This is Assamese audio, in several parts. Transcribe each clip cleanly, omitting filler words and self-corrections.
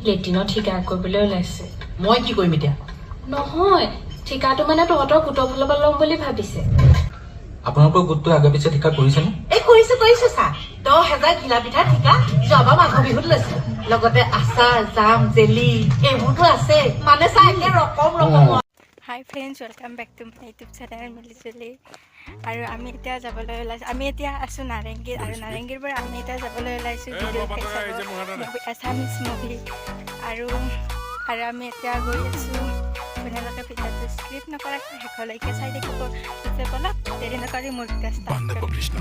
লেট্ৰিনত ঠিকা কৰিবলৈ ওলাইছে। মই কি কৰিম এতিয়া? নহয়, ঠিকাটো মানে তহঁতৰ গোটৰ ফালৰ পৰা ল'ম বুলি ভাবিছে। আপোনালোকৰ গোটটোৱে আগে পিছে ঠিকা কৰিছেনে? এই কৰিছো কৰিছো ছাৰ। 10,000 ঘিলা পিঠা ঠিকা যোৱাবাৰ মাঘৰ বিহুত লৈছিলো। লগতে আচাৰ, জাম, জেলি এইবোৰতো আছে। মানে ছাৰ, একে ৰকম ৰকমৰ। Hi friends, welcome back to my YouTube channel মিলিজুলি। আৰু আমি এতিয়া যাবলৈ ওলাইছোঁ, আমি এতিয়া আছোঁ নাৰেংগীত আৰু নাৰেংগীৰ পৰা আমি এতিয়া যাবলৈ ওলাইছোঁ ভিডিঅ' চাব এছামিছ মুভি। আৰু আমি এতিয়া গৈ আছোঁ। আপোনালোকে ভিডিঅ'টো স্কিপ নকৰাকৈ শেষলৈকে চাই থাকিব। পিছে ব'লক, দেৰি নকৰি মোৰ ভিডিঅ' ষ্টাৰ্ট কৰিম।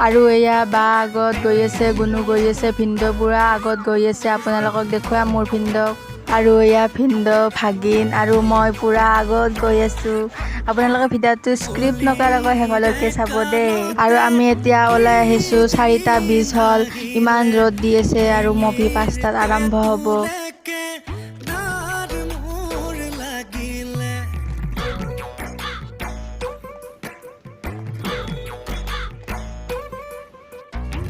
আৰু এয়া বা আগত গৈ আছে, গুণু গৈ আছে, ভিনদেউ পুৰা আগত গৈ আছে। আপোনালোকক দেখুৱাম মোৰ ভিনদেউক। আৰু এয়া ভিনদেউ, ভাগিন আৰু মই পুৰা আগত গৈ আছোঁ। আপোনালোকে ভিডিঅ'টো স্কিপ নকৰাকৈ শেষলৈকে চাব দেই। আৰু আমি এতিয়া ওলাই আহিছোঁ, 4:20 হ'ল। ইমান ৰ'দ দি আছে আৰু মুভি 5টাত আৰম্ভ হ'ব। তাৰ মোৰ লাগিলে।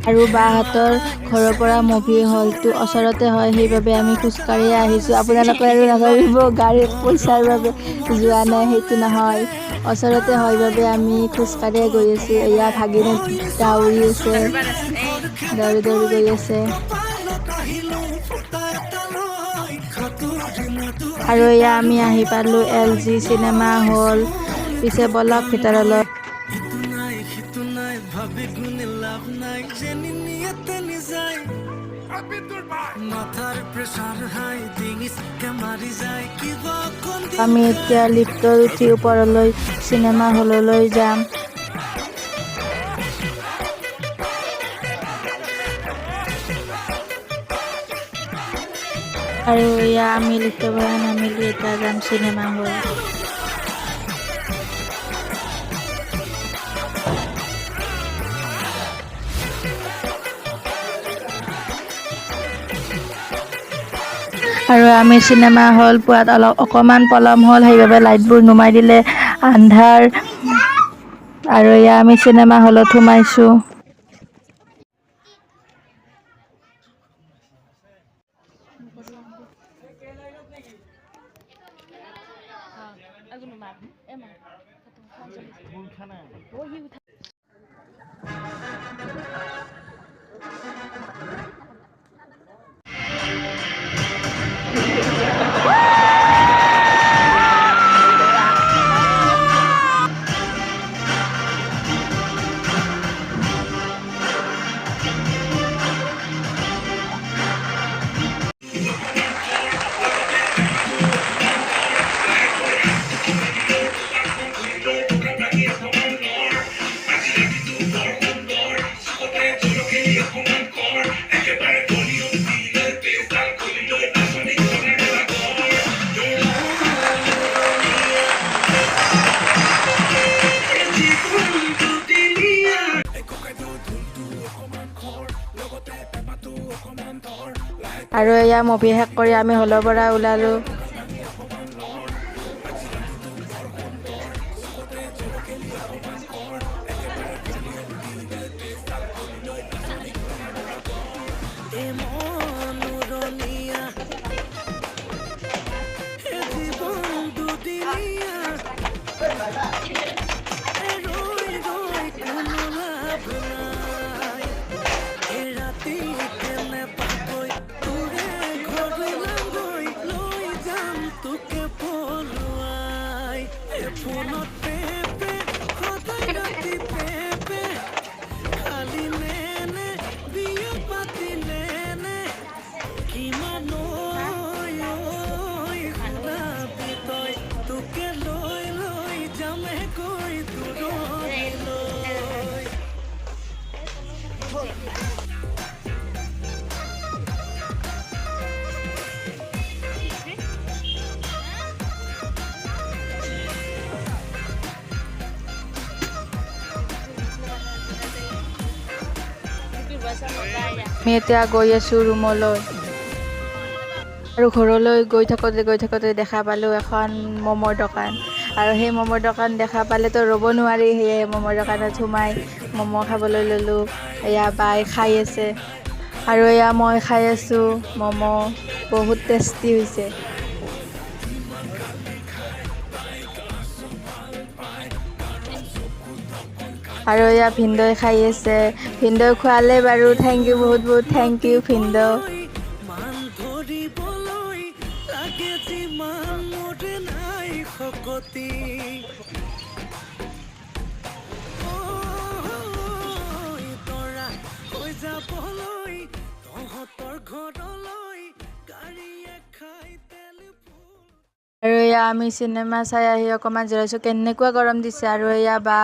আৰু বাহঁতৰ ঘৰৰ পৰা মুভি হলটো ওচৰতে হয়, সেইবাবে আমি খোজকাঢ়িয়ে আহিছোঁ। আপোনালোকে আৰু নাভাবিব গাড়ীত পইচাৰ বাবে যোৱা নাই, সেইটো নহয়। ওচৰতে হয় বাবে আমি খোজকাঢ়িয়ে গৈ আছোঁ। এয়া ভাগিনে দৌৰি আছে, দৌৰি দৌৰি গৈ আছে। কপালত আহিলো ফুটা এটা লৈ সাঁতুৰি মাতো। আৰু এয়া আমি আহি পালোঁ এল জি চিনেমা হল। পিছে ব'লক ভিতৰলৈ। ইটো নাই সিটো নাই ভাবি গুণে লাভ নাই, যেনি নিয়ে তেনি যায়। মাথাৰ প্ৰেছাৰ হাই, ডিঙিকে মাৰি যায় কিবা অকণ। আমি এতিয়া লিফ্টত উঠি ওপৰলৈ চিনেমা হললৈ যাম। আৰু এয়া আমি লিফ্টৰ পৰা নামিলোঁ, এতিয়া যাম চিনেমা হল। আৰু আমি চিনেমা হল পোৱাত অলপ অকণমান পলম হ'ল, সেইবাবে লাইটবোৰ নুমাই দিলে, আন্ধাৰ। আৰু এয়া আমি চিনেমা হলত সোমাইছোঁ। আৰু এয়া মুভি শেষ কৰি আমি হলৰ পৰা ওলালোঁ। এ মনোৰণীয়া, এ জীৱন দুদিনীয়া, এ ৰৈ ৰৈ কোনো লাভ নাই। এ ৰাতি কেনেবাকৈ তোৰে ঘৰ ওলামগৈ, লৈ যাম তোকে পলুৱাই। এ ফোনত পেপে সদায় ৰাতি পেপে খালি নে নে, বিয়া পাতিলে নে কিমান ঐ শুনাবি তই, তোকে লৈ লৈ যামে গৈ দূৰণিলৈ। আমি এতিয়া গৈ আছোঁ ৰুমলৈ। আৰু ঘৰলৈ গৈ থাকোঁতে গৈ থাকোঁতে দেখা পালোঁ এখন ম'মৰ দোকান। আৰু সেই ম'মৰ দোকান দেখা পালেতো ৰ'ব নোৱাৰি, সেয়ে ম'মৰ দোকানত সোমাই ম'ম' খাবলৈ ল'লোঁ। এয়া বাই খাই আছে। আৰু এয়া মই খাই আছোঁ ম'ম', বহুত টেষ্টি হৈছে। আৰু এয়া ভিনদৈ খাই আছে, ভিনদৈ খোৱালে বাৰু, thank U, বহুত বহুত thank U ভিনদৌ। মান ধৰিবলৈ লাগে যিমান মোৰ নাই শকতি, ঐ তৰা হৈ যাবলৈ তহঁতৰ ঘৰলৈ গাড়ীয়ে খাই তেল ফুল। আৰু এয়া আমি চিনেমা চাই আহি অকণমান জিৰাইছোঁ, কেনেকুৱা গৰম দিছে। আৰু এয়া বা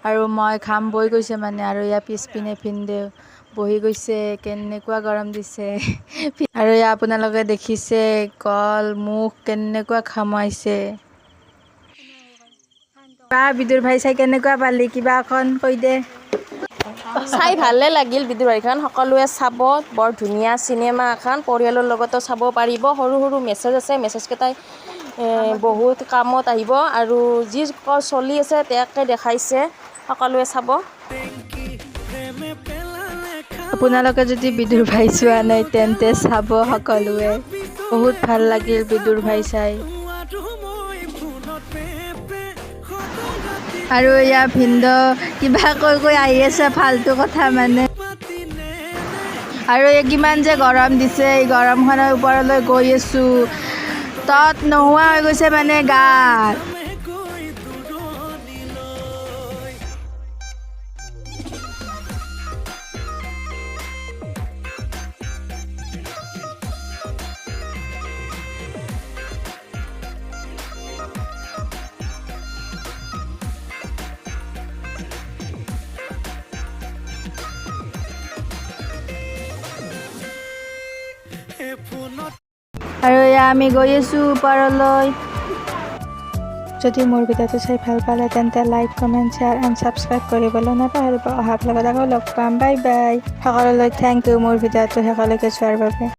আৰু মই ঘাম বৈ গৈছে মানে। আৰু এয়া পিছপিনে ভিনদেউ বহি গৈছে, কেনেকুৱা গৰম দিছে। আৰু এয়া আপোনালোকে দেখিছে গল মুখ কেনেকুৱা ঘামাইছে। বা, বিদুৰ ভাই চাই কেনেকুৱা পালি, কিবা অকণ কৈ দে। চাই ভালে লাগিল। বিদুৰভাইখন সকলোৱে চাব, বৰ ধুনীয়া চিনেমা এখন, পৰিয়ালৰ লগতো চাব পাৰিব। সৰু সৰু মেছেজ আছে, মেছেজকেইটাই বহুত কামত আহিব আৰু যি চলি আছে তাকে দেখাইছে, সকলোৱে চাব। টেংকি প্ৰেমে পেলালে খা। আপোনালোকে যদি বিদুৰ ভাই চোৱা নাই তেন্তে চাব সকলোৱে, বহুত ভাল লাগিল বিদুৰ ভাই চাই। আৰু মই ফোনত পেপে সদায় ৰাতি আৰু এয়া ভিনদ কিবা কৈ কৈ আহি আছে, ফাল্টু কথা মানে। পাতি নে। আৰু এই কিমান যে গৰম দিছে, এই গৰমখনৰ ওপৰলৈ গৈ আছোঁ, তত নোহোৱা হৈ গৈছে মানে গাত। গৈ দূৰণিলৈ। ফোনত। আৰু এয়া আমি গৈ আছোঁ ওপৰলৈ। যদি মোৰ ভিডিঅ'টো চাই ভাল পালে তেন্তে like, comment, share and subscribe কৰিবলৈ নাপাহৰিব। অহা ব্লগত আকৌ লগ পাম। Bye bye. সকলোলৈ thank U মোৰ ভিডিঅ'টো শেষলৈকে চোৱাৰ বাবে।